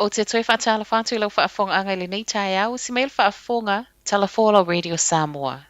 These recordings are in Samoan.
Ou te toe faatalofa atu i lau faafofogaaga i lenei taeao, usi mai le faafofoga, Tala Radio Samoa.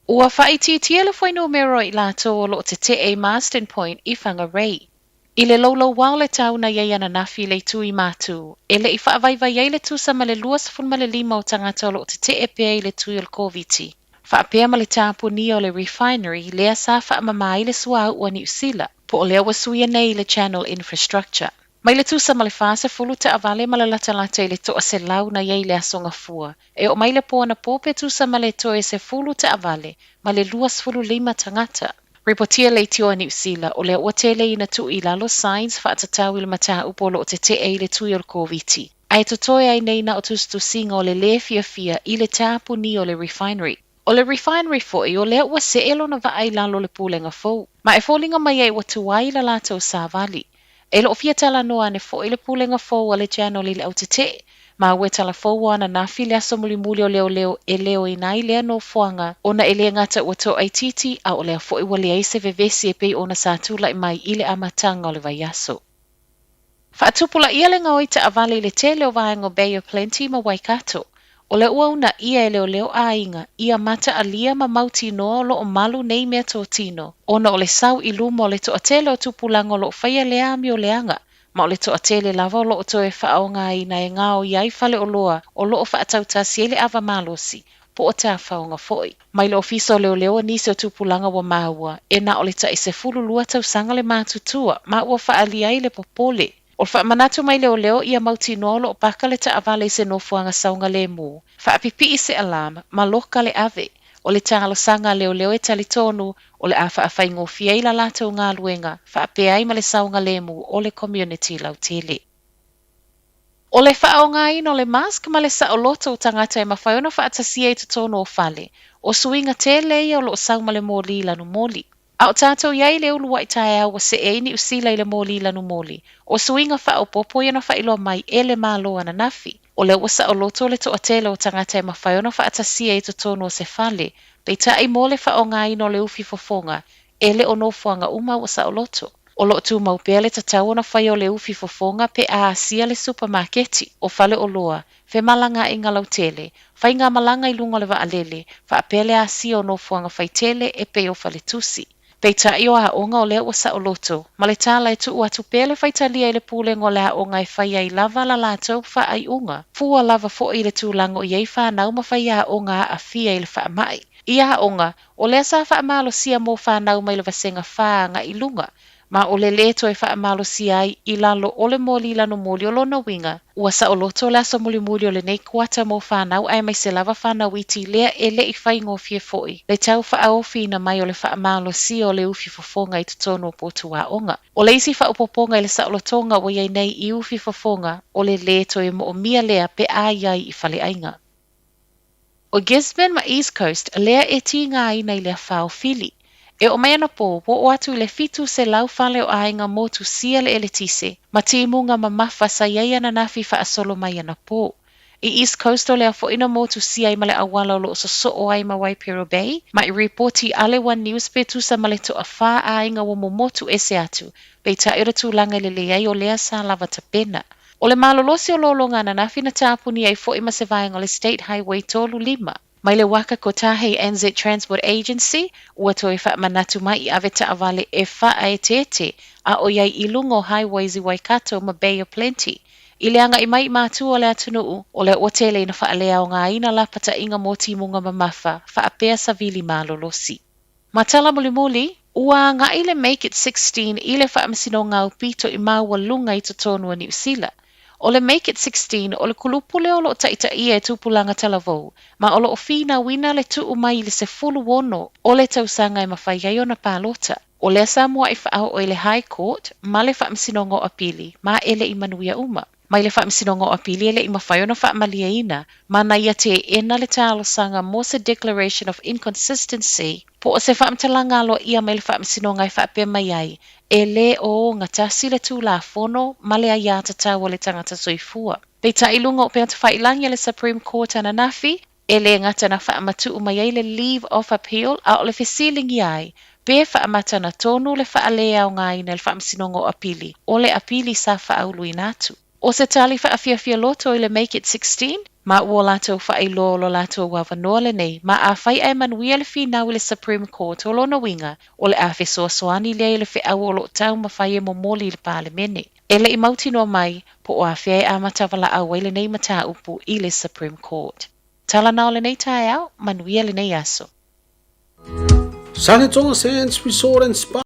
Ua faaitiitia le fuainumera o i latou o lo o tetee i Marsden Point i Whangarei. I le loulou o le tau na i ai ananafi i le itu i Matu, e le i faavaivai ai le tusa ma le 25 o tagata o lo o tetee pea i le tui o le Koviti. Faapea ma le tapunia o le refinery lea sa faamama ai le suauu a Niu Sila, po o lea ua suia nei i le Channel Infrastructure. Mai le tusa ma le 40 taavale ma le latalata i le 100 na i ai i le Aso Gafua. E oo mai le po anapo pe tusa ma le toe 10 taavale ma le 25 tagata. Ripotia leitioa a Niu Sila, o lea ua tele ina tuu i lalo signs faatatau i le mataupu o lo o tetee i le tui o le Koviti. Ae totoe ai nei na o tusitusiga o le lē fiafia i le tapunia o le refinery. O le refinery foi, o lea ua see lona vaa i lalo o le pulega fou. Ma e foliga mai ai ua tuai la latou savali. E le o fia talanoa ane foi le pulega fou a le Channel i le au tetee. Ma ua talafou o ananafi le aso mulimuli o leoleo e leoina ai lea nofoaga ona e le gata ua toaitiiti a o lea foi ua leai se vevesi e pei ona sa tulai mai i le amataga o le vaiaso. Faatupulaia le gaoi taavale i le tele o vaega o Bay of Plenty ma Waikato. O lea ua uunaia e leoleo aiga ia mataalia ma mautinoa o lo o malu nei meatotino ona o le sau i luma o le toatele o tupulaga o lo o faia lea amioleaga ma o le toatele lava o lo o toe faaaogaina e gaoi ai faleoloa o lo o faatautasi ai le ava malosi po o tafaoga foi. Mai le ofisa o leoleo nisi o tupulaga ua maua e na o le tai 12 tausaga le matutua ma ua faaalia ai le popole. O le faamanatu mai leoleo ia mautinoa o lo o paka le taavale i se nofoaga saogalemu. Faapipii se alarm ma loka le ave. O le talosaga a leoleo e talitonu o le a faafaigofie ai la latou galuega faapea ai ma le saogalemu o le community lautele. O le faaaogaina o le mask ma le saoloto o tagata e mafai ona faatasia i totonu o fale. O suiga tele ia o lo o sau ma le moli lanumoli. A o tatou i ai i le uluai taeao ua see ai Niu Sila i le moli lanumoli. O suiga faaopoopo ia na faailoa mai e le Malo ananafi. O lea ua saoloto le toatele o tagata e mafai ona faatasia i totonu o se fale. Peitai mo le faaaogaina o le ufi fofoga, e le o nofoaga uma ua saoloto. O lo o tumau pea le tatau ona faia o le ufi fofoga pe a asia le supamaketi o faleoloa, femalagaaiga lautele, faigamalaga i luga o le vaalele, faapea le asia o nofoaga faitele e pei o faletusi. Peitai o aoga o lea ua saoloto, ma le tala e tuu atu pea le faitalia i le pulega o le aoga e fai ai lava la latou faaiuga. Fua lava foi i le tulaga o i ai whanau ma faiaoga aafia i le faamai. I aoga, o lea sa faamalosia mo whanau mai le vasega 4 agai i luga, ma o le lē toe faamalosia ai i lalo o le moli lanumoli. O lona uiga, ua saoloto le aso mulimuli o lenei kuata mo whanau aemaise lava whanau iti lea e le i faigofie foi. Le tau faaofiina mai o le faamalosia o le ufi fofoga i totonu o potu aoga. O le isi faaopoopoga i le saolotoga ua i ai nei i ufi fofoga o le lē toe moomia lea pe a i ai i faleaiga. O Gisborne ma East Coast lea e tigaina i le afa o Fili. E oo mai anapo, ua oo atu i le 700 fale o aiga motusia le eletise, ma timuga mamafa sa i ai ananafi faasolo mai anapo. I East Coast o lea foi na motusia ai ma le auala o lo o sosoo ai ma Waipiro Bay, ma i ripoti a le One News pe tusa ma le toa-4 aiga ua momotu ese atu, peitai o le tulaga i le leai o lea sa lava tapena. O le malolosi o lologa ananafi na tapunia ai foi ma se vaega o le State Highway 35. Mai le Waka Kotahi NZ Transport Agency, ua toe faamanatu mai i ave taavale e faaeteete a o i ai i luga o highways i Waikato ma Bay of Plenty. I le agai mai i matua o le atunuu, o lea ua tele ina faaleaogaina lapataiga mo timuga mamafa, faapea savili malolosi. Ma tala mulimuli, ua agai le Make It 16 i le faamasinoga aupito i maualuga i totonu o Niu Sila. O le Make It 16 o le kulupu lea o lo o taitaia e tupulaga talavou, ma o lo o finauina le tuu mai i le 16 o le tausaga e mafai ai ona palota. O lea sa muai faaoo i le High Court ma le faamasinoga o apili, ma e le i manuia uma. Mai le faamasinoga o apili e le i mafai ona faamaliaina, ma na ia teena le talosaga mo se Declaration of Inconsistency, po o se faamatalaga aloaia mai le faamasinoga e faapea mai ai, e lē o ogatasi le tulafono ma le aiatatau o le tagata soifua. Peitai i luga o upegatafailagi a le Supreme Court ananafi, e le gata na faamatuu mai ai le leave of appeal a o le fesiligia ai, pe faamatana tonu le faaleaogaina i le faamasinoga o apili, o le apili sa faauluina atu. ʻO se tali faafiafia loto i le Make It 16, ma ua latou faailoa o lo latou avanoa lenei, ma afai ae manuia le finau i le Supreme Court, o lona uiga, o le a fesoasoani lea i le feau o lo o taumafai e momoli i le Palemene. E le i mautinoa mai po o afea e amata valaau ai lenei mataupu i le Supreme Court. Tala na o lenei taeao, manuia lenei aso. Saletoga Sands Resort and Spa.